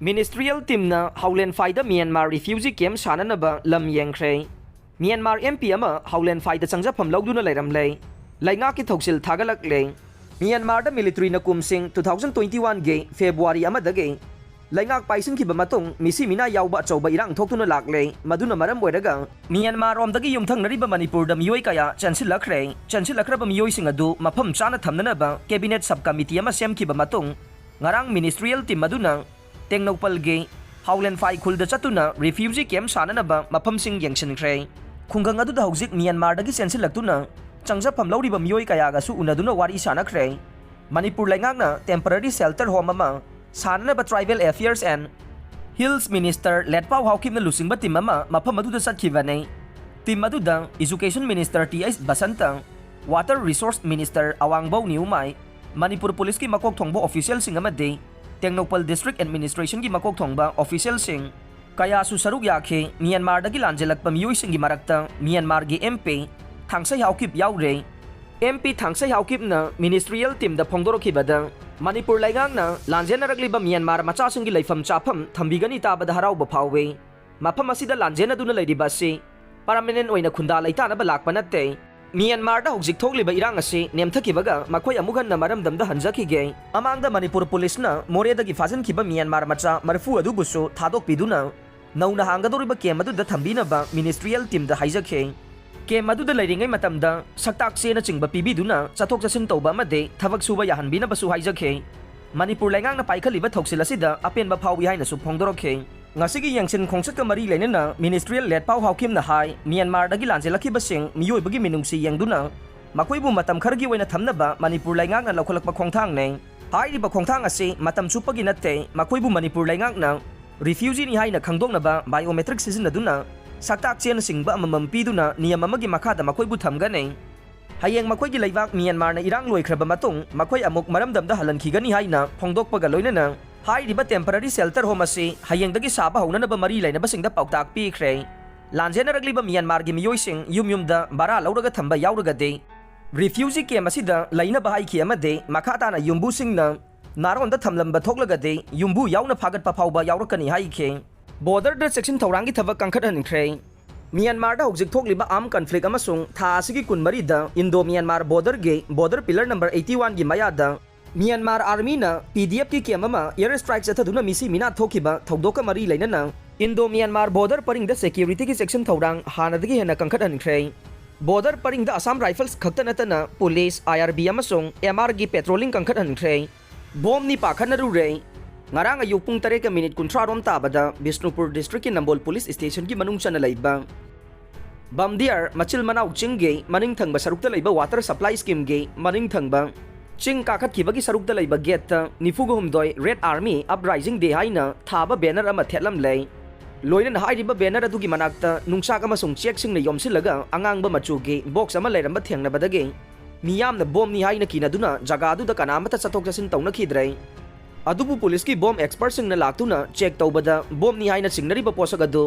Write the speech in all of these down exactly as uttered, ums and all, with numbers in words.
Ministerial teamꯅ ꯍꯥꯎꯂꯦꯟꯐꯥꯏꯗ Myanmar refugee camp ꯁꯥꯟꯅꯅꯕ ꯂꯝ ꯌꯦꯡꯈ꯭ꯔꯦ꯫ Myanmar MP ꯑꯃ ꯍꯥꯎꯂꯦꯟꯐꯥꯏꯗ ꯆꯪꯖꯐꯝ ꯂꯧꯗꯨꯅ ꯂꯩꯔꯝꯂꯦ꯫ ꯂꯩꯉꯥꯛꯀꯤ ꯊꯧꯁꯤꯜ ꯊꯥꯒꯠꯂꯛꯂꯦ꯫ ꯃ꯭ꯌꯥꯟꯃꯥꯔꯗ militaryꯅ ꯀꯨꯝꯁꯤꯡ two thousand twenty oneꯒꯤ February ꯑꯃꯗꯒꯤ ꯂꯩꯉꯥꯛ ꯄꯥꯏꯁꯤꯟꯈꯤꯕ ꯃꯇꯨꯡ ꯃꯤꯁꯤ ꯃꯤꯅꯥ ꯌꯥꯎꯕ ꯑꯆꯧꯕ ꯏꯔꯥꯡ ꯊꯣꯛꯇꯨꯅ ꯂꯥꯛꯂꯦ꯫ ꯃꯗꯨꯅ ꯃꯔꯝ ꯑꯣꯏꯔꯒ ꯃ꯭ꯌꯥꯟꯃꯥꯔꯔꯣꯝꯗꯒꯤ ꯌꯨꯝꯊꯪꯅꯔꯤꯕ ꯃꯅꯤꯄꯨꯔꯗ ꯃꯤꯑꯣꯏ ꯀꯌꯥ ꯆꯦꯟꯁꯤꯜꯂꯛꯈ꯭ꯔꯦ꯫ ꯆꯦꯟꯁꯤꯜꯂꯛꯈ꯭ꯔꯕ ꯃꯤꯑꯣꯏꯁꯤꯡ ꯑꯗꯨ ꯃꯐꯝ ꯆꯥꯅ ꯊꯝꯅꯅꯕ cabinet sub committee ꯑꯃ ꯁꯦꯝꯈꯤꯕ ꯃꯇꯨꯡ, ꯉꯔꯥꯡ ministerial team ꯑꯗꯨꯅ ꯇꯦꯡꯅꯧꯄꯜꯒꯤ ꯍꯥꯎꯂꯦꯟꯐꯥꯏ ꯈꯨꯜꯗ ꯆꯠꯇꯨꯅ refugee camp ꯁꯥꯟꯅꯅꯕ ꯃꯐꯝꯁꯤꯡ ꯌꯦꯡꯁꯤꯟꯈ꯭ꯔꯦ꯫ ꯈꯨꯡꯒꯪ ꯑꯗꯨꯗ ꯍꯧꯖꯤꯛ ꯃ꯭ꯌꯥꯟꯃꯥꯔꯗꯒꯤ ꯆꯦꯟꯁꯤꯜꯂꯛꯇꯨꯅ ꯆꯪꯖꯐꯝ ꯂꯧꯔꯤꯕ ꯃꯤꯑꯣꯏ ꯀꯌꯥꯒꯁꯨ ꯎꯅꯗꯨꯅ ꯋꯥꯔꯤ ꯁꯥꯟꯅꯈ꯭ꯔꯦ꯫ ꯃꯅꯤꯄꯨꯔ ꯂꯩꯉꯥꯛꯅ temporary shelter home ꯑꯃ ꯁꯥꯅꯅꯕ Tribal Affairs and Hills Minister ꯂꯦꯠꯄꯥꯎ ꯍꯥꯎꯀꯤꯞꯅ ꯂꯨꯆꯤꯡꯕ team ꯑꯃ ꯃꯐꯝ ꯑꯗꯨꯗ ꯆꯠꯈꯤꯕꯅꯤ꯫ Team ꯑꯗꯨꯗ Education Minister T H Basanta, Water Resource Minister ꯑꯋꯥꯡꯕꯧ ꯅꯤꯎꯃꯥꯏ, Manipur ꯄꯨꯂꯤꯁꯀꯤ ꯃꯀꯣꯛ ꯊꯣꯡꯕ officialꯁꯤꯡ ꯑꯃꯗꯤ ꯇꯦꯡꯅꯧꯄꯜ District Administrationꯒꯤ ꯃꯀꯣꯛ ꯊꯣꯡꯕ officialꯁꯤꯡ ꯀꯌꯥꯁꯨ ꯁꯔꯨꯛ ꯌꯥꯈꯤ꯫ ꯃ꯭ꯌꯥꯟꯃꯥꯔꯗꯒꯤ ꯂꯥꯟꯖꯦꯜꯂꯛꯄ ꯃꯤꯑꯣꯏꯁꯤꯡꯒꯤ ꯃꯔꯛꯇ ꯃ꯭ꯌꯥꯟꯃꯥꯔꯒꯤ MP ꯊꯥꯡꯁꯩ ꯍꯥꯎꯀꯤꯞ ꯌꯥꯎꯔꯦ꯫ MP ꯊꯥꯡꯁꯩ ꯍꯥꯎꯀꯤꯞꯅ ministerial teamꯗ ꯐꯣꯡꯗꯣꯔꯛꯈꯤꯕꯗ, ꯃꯅꯤꯄꯨꯔ ꯂꯩꯉꯥꯛꯅ ꯂꯥꯟꯖꯦꯟꯅꯔꯛꯂꯤꯕ ꯃ꯭ꯌꯥꯟꯃꯥꯔ ꯃꯆꯥꯁꯤꯡꯒꯤ ꯂꯩꯐꯝ ꯆꯥꯐꯝ ꯊꯝꯕꯤꯒꯅꯤ ꯇꯥꯕꯗ ꯍꯔꯥꯎꯕ ꯐꯥꯎꯏ꯫ ꯃꯐꯝ ꯑꯁꯤꯗ ꯂꯥꯟꯖꯦꯟꯅꯗꯨꯅ ꯂꯩꯔꯤꯕ ꯑꯁꯤ permanent ꯑꯣꯏꯅ ꯈꯨꯟꯗꯥ ꯂꯩꯇꯥꯅꯕ ꯂꯥꯛꯄ ꯅꯠꯇꯦ꯫ ꯃ꯭ꯌꯥꯟꯃꯥꯔꯗ ꯍꯧꯖꯤꯛ ꯊꯣꯛꯂꯤꯕ ꯏꯔꯥꯡ ꯑꯁꯤ ꯅꯦꯝꯊꯈꯤꯕꯒ ꯃꯈꯣꯏ ꯑꯃꯨꯛ ꯍꯟꯅ ꯃꯔꯝꯗꯝꯗ ꯍꯟꯖꯈꯤꯒꯦ꯫ ꯃꯃꯥꯡꯗ ꯃꯅꯤꯄꯨꯔ ꯄꯨꯂꯤꯁꯅ ꯃꯣꯔꯦꯗꯒꯤ ꯐꯥꯖꯤꯟꯈꯤꯕ ꯃ꯭ꯌꯥꯟꯃꯥꯔ ꯃꯆꯥ ꯃꯔꯤꯐꯨ ꯑꯗꯨꯕꯨꯁꯨ ꯊꯥꯗꯣꯛꯄꯤꯗꯨꯅ ꯅꯧꯅ ꯍꯥꯡꯒꯗꯧꯔꯤꯕ camp ꯑꯗꯨꯗ ꯊꯝꯕꯤꯅꯕ ministerial teamꯗ ꯍꯥꯏꯖꯈꯤ꯫ Camp ꯑꯗꯨꯗ ꯂꯩꯔꯤꯉꯩ ꯃꯇꯝꯗ ꯁꯛꯇꯥꯛ ꯆꯦꯅꯆꯤꯡꯕ ꯄꯤꯕꯤꯗꯨꯅ ꯆꯠꯊꯣꯛ ꯆꯠꯁꯤꯟ ꯇꯧꯕ ꯑꯃꯗꯤ ꯊꯕꯛ ꯁꯨꯕ ꯌꯥꯍꯟꯕꯤꯅꯕꯁꯨ ꯍꯥꯏꯖꯈꯤ꯫ ꯃꯅꯤꯄꯨꯔ ꯂꯩꯉꯥꯛꯅ ꯄꯥꯏꯈꯠꯂꯤꯕ ꯊꯧꯁꯤꯜ ꯑꯁꯤꯗ ꯑꯄꯦꯟꯕ ꯐꯥꯎꯏ ꯍꯥꯏꯅꯁꯨ ꯐꯣꯡꯗꯣꯔꯛꯈꯤ꯫ ꯉꯁꯤꯒꯤ ꯌꯦꯡꯁꯤꯟ ꯈꯣꯡꯆꯠꯀ ꯃꯔꯤ ꯂꯩꯅꯅ ministerial ꯂꯦꯠꯄꯥꯎ ꯍꯥꯎꯈꯤꯝꯅ ꯍꯥꯏ, ꯃ꯭ꯌꯥꯟꯃꯥꯔꯗꯒꯤ ꯂꯥꯟꯖꯦꯜꯂꯛꯈꯤꯕꯁꯤꯡ ꯃꯤꯑꯣꯏꯕꯒꯤ ꯃꯤꯅꯨꯡꯁꯤ ꯌꯦꯡꯗꯨꯅ ꯃꯈꯣꯏꯕꯨ ꯃꯇꯝ ꯈꯔꯒꯤ ꯑꯣꯏꯅ ꯊꯝꯅꯕ ꯃꯅꯤꯄꯨꯔ ꯂꯩꯉꯥꯛꯅ ꯂꯧꯈꯠꯂꯛꯄ ꯈꯣꯡꯊꯥꯡꯅꯤ꯫ ꯍꯥꯏꯔꯤꯕ ꯈꯣꯡꯊꯥꯡ ꯑꯁꯤ ꯃꯇꯝ ꯆꯨꯞꯄꯒꯤ ꯅꯠꯇꯦ, ꯃꯈꯣꯏꯕꯨ ꯃꯅꯤꯄꯨꯔ ꯂꯩꯉꯥꯛꯅ refugeeꯅꯤ ꯍꯥꯏꯅ ꯈꯪꯗꯣꯛꯅꯕ biometric ꯁꯤꯖꯤꯟꯅꯗꯨꯅ ꯁꯛꯇꯥꯛ ꯆꯦꯅꯆꯤꯡꯕ ꯑꯃꯃꯝ ꯄꯤꯗꯨꯅ ꯅꯤꯌꯝ ꯑꯃꯒꯤ ꯃꯈꯥꯗ ꯃꯈꯣꯏꯕꯨ ꯊꯝꯒꯅꯤ꯫ ꯍꯌꯦꯡ ꯃꯈꯣꯏꯒꯤ ꯂꯩꯕꯥꯛ ꯃ꯭ꯌꯥꯟꯃꯥꯔꯅ ꯏꯔꯥꯡ ꯂꯣꯏꯈ꯭ꯔꯕ ꯃꯇꯨꯡ ꯃꯈꯣꯏ ꯑꯃꯨꯛ ꯃꯔꯝꯗꯝꯗ ꯍꯜꯍꯟꯈꯤꯒꯅꯤ ꯍꯥꯏꯅ ꯐꯣꯡꯗꯣꯛꯄꯒ ꯂꯣꯏꯅꯅ ꯍꯥꯏꯔꯤꯕ temporary shelter home ꯑꯁꯤ ꯍꯌꯦꯡꯗꯒꯤ ꯁꯥꯕ ꯍꯧꯅꯅꯕ ꯃꯔꯤ ꯂꯩꯅꯕꯁꯤꯡꯗ ꯄꯥꯎꯇꯥꯛ ꯄꯤꯈ꯭ꯔꯦ꯫ ꯂꯥꯟꯖꯦꯟꯅꯔꯛꯂꯤꯕ ꯃ꯭ꯌꯥꯟꯃꯥꯔꯒꯤ ꯃꯤꯑꯣꯏꯁꯤꯡ ꯌꯨꯝ ꯌꯨꯝꯗ ꯚꯔꯥ ꯂꯧꯔꯒ ꯊꯝꯕ ꯌꯥꯎꯔꯒꯗꯤ refugee camp ꯑꯁꯤꯗ ꯂꯩꯅꯕ ꯍꯥꯏꯈꯤ ꯑꯃꯗꯤ ꯃꯈꯥ ꯇꯥꯅ ꯌꯨꯝꯕꯨꯁꯤꯡꯅ ꯅꯥꯔꯣꯟꯗ ꯊꯝꯂꯝꯕ ꯊꯣꯛꯂꯒꯗꯤ ꯌꯨꯝꯕꯨ ꯌꯥꯎꯅ ꯐꯥꯒꯠꯄ ꯐꯥꯎꯕ ꯌꯥꯎꯔꯛꯀꯅꯤ ꯍꯥꯏꯈꯤ꯫ ꯕꯣꯔꯗꯔꯗ ꯆꯦꯛꯁꯤꯟ ꯊꯧꯔꯥꯡꯒꯤ ꯊꯕꯛ ꯀꯟꯈꯠꯍꯟꯈ꯭ꯔꯦ꯫ ꯃ꯭ꯌꯥꯟꯃꯥꯔꯗ ꯍꯧꯖꯤꯛ ꯊꯣꯛꯂꯤꯕ ꯑꯥꯔꯝ ꯀꯟꯐ꯭ꯂꯤꯛ ꯑꯃꯁꯨꯡ ꯊꯥ ꯑꯁꯤꯒꯤ ꯀꯨꯟꯃꯔꯤꯗ ꯏꯟꯗꯣ ꯃ꯭ꯌꯥꯟꯃꯥꯔ ꯕꯣꯔꯗꯔꯒꯤ ꯕꯣꯔꯗꯔ ꯄꯤꯂꯔ ꯅꯝꯕꯔ ꯑꯩꯠꯇꯤ ꯋꯥꯟꯒꯤ ꯃꯌꯥꯗ ꯃ꯭ꯌꯥꯟꯃꯥꯔ ꯑꯥꯔꯃꯤꯅ ꯄꯤ ꯗꯤ ꯑꯦꯐꯀꯤ ꯀꯦꯝ ꯑꯃ ꯑꯦꯌꯔ ꯁ꯭ꯇ꯭ꯔꯥꯏꯛ ꯆꯠꯊꯗꯨꯅ ꯃꯤꯁꯤ ꯃꯤꯅꯥ ꯊꯣꯛꯈꯤꯕ ꯊꯧꯗꯣꯛꯀ ꯃꯔꯤ ꯂꯩꯅꯅ ꯏꯟꯗꯣ ꯃ꯭ꯌꯥꯟꯃꯥꯔ ꯕꯣꯔꯗꯔ ꯄꯔꯤꯡꯗ ꯁꯦꯀ꯭ꯌꯨꯔꯤꯇꯤꯒꯤ ꯆꯦꯛꯁꯤꯟ ꯊꯧꯔꯥꯡ ꯍꯥꯟꯅꯗꯒꯤ ꯍꯦꯟꯅ ꯀꯟꯈꯠꯍꯟꯈ꯭ꯔꯦ꯫ ꯕꯣꯔꯗꯔ ꯄꯔꯤꯡꯗ ꯑꯁꯥꯝ ꯔꯥꯏꯐꯜꯁ ꯈꯛꯇ ꯅꯠꯇꯅ ꯄꯨꯂꯤꯁ, ꯑꯥꯏ ꯑꯥꯔ ꯕꯤ ꯑꯃꯁꯨꯡ ꯑꯦꯝ ꯑꯥꯔꯒꯤ ꯄꯦꯇ꯭ꯔꯣꯂꯤꯡ ꯀꯟꯈꯠꯍꯟꯈ꯭ꯔꯦ꯫ ꯕꯣꯝꯅꯤ ꯄꯥꯈꯠꯅꯔꯨꯔꯦ꯫ ꯉꯔꯥꯡ ꯑꯌꯨꯛ ꯄꯨꯡ ꯇꯔꯦꯠꯀ ꯃꯤꯅꯤꯠ ꯀꯨꯟꯊ꯭ꯔꯥ ꯔꯣꯝ ꯇꯥꯕꯗ ꯕꯤꯁꯅꯨꯄꯨꯔ ꯗꯤꯁꯇ꯭ꯔꯤꯛꯀꯤ ꯅꯝꯕꯣꯜ ꯄꯨꯂꯤꯁ ꯁ꯭ꯇꯦꯁꯟꯒꯤ ꯃꯅꯨꯡ ꯆꯟꯅ ꯂꯩꯕ ꯕꯝꯗꯤꯌꯥꯔ ꯃꯆꯤꯜ ꯃꯅꯥꯎ ꯆꯤꯡꯒꯤ ꯃꯅꯤꯡ ꯊꯪꯕ ꯁꯔꯨꯛꯇ ꯂꯩꯕ ꯋꯥꯇꯔ ꯁꯄ꯭ꯂꯥꯏ ꯁ꯭ꯀꯤꯝꯒꯤ ꯃꯅꯤꯡ ꯊꯪꯕ ꯆꯤꯡ ꯀꯥꯈꯠꯈꯤꯕꯒꯤ ꯁꯔꯨꯛꯇ ꯂꯩꯕ ꯒꯦꯠꯇ ꯅꯤꯐꯨꯒ ꯍꯨꯝꯗꯣꯏ ꯔꯦꯗ ꯑꯥꯔꯃꯤ ꯑꯞꯔꯥꯏꯖꯤꯡ ꯗꯦ ꯍꯥꯏꯅ ꯊꯥꯕ ꯕꯦꯅꯔ ꯑꯃ ꯊꯦꯠꯂꯝꯂꯦ꯫ ꯂꯣꯏꯅꯅ ꯍꯥꯏꯔꯤꯕ ꯕꯦꯅꯔ ꯑꯗꯨꯒꯤ ꯃꯅꯥꯛꯇ ꯅꯨꯡꯆꯥꯛ ꯑꯃꯁꯨꯡ ꯆꯦꯛꯁꯤꯡꯅ ꯌꯣꯝꯁꯤꯜꯂꯒ ꯑꯉꯥꯡꯕ ꯃꯆꯨꯒꯤ ꯕꯣꯛꯁ ꯑꯃ ꯂꯩꯔꯝꯕ ꯊꯦꯡꯅꯕꯗꯒꯤ ꯃꯤꯌꯥꯝꯅ ꯕꯣꯝꯅꯤ ꯍꯥꯏꯅ ꯀꯤꯅꯗꯨꯅ ꯖꯒꯥꯗꯨꯗ ꯀꯅꯥ ꯑꯃꯠꯇ ꯆꯠꯊꯣꯛ ꯆꯠꯁꯤꯟ ꯇꯧꯅꯈꯤꯗ꯭ꯔꯦ꯫ ꯑꯗꯨꯕꯨ ꯄꯨꯂꯤꯁꯀꯤ ꯕꯣꯝ ꯑꯦꯛꯁꯄꯔꯠꯁꯤꯡꯅ ꯂꯥꯛꯇꯨꯅ ꯆꯦꯛ ꯇꯧꯕꯗ ꯕꯣꯝꯅꯤ ꯍꯥꯏꯅ ꯆꯤꯡꯅꯔꯤꯕ ꯄꯣꯠꯁꯛ ꯑꯗꯨ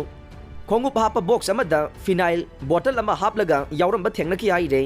ꯈꯣꯡꯎꯞ ꯍꯥꯞꯄ ꯕꯣꯛꯁ ꯑꯃꯗ ꯐꯤꯅꯥꯏꯜ ꯕꯣꯇꯜ ꯑꯃ ꯍꯥꯞꯂꯒ ꯌꯥꯎꯔꯝꯕ ꯊꯦꯡꯅꯈꯤ ꯍꯥꯏꯔꯦ꯫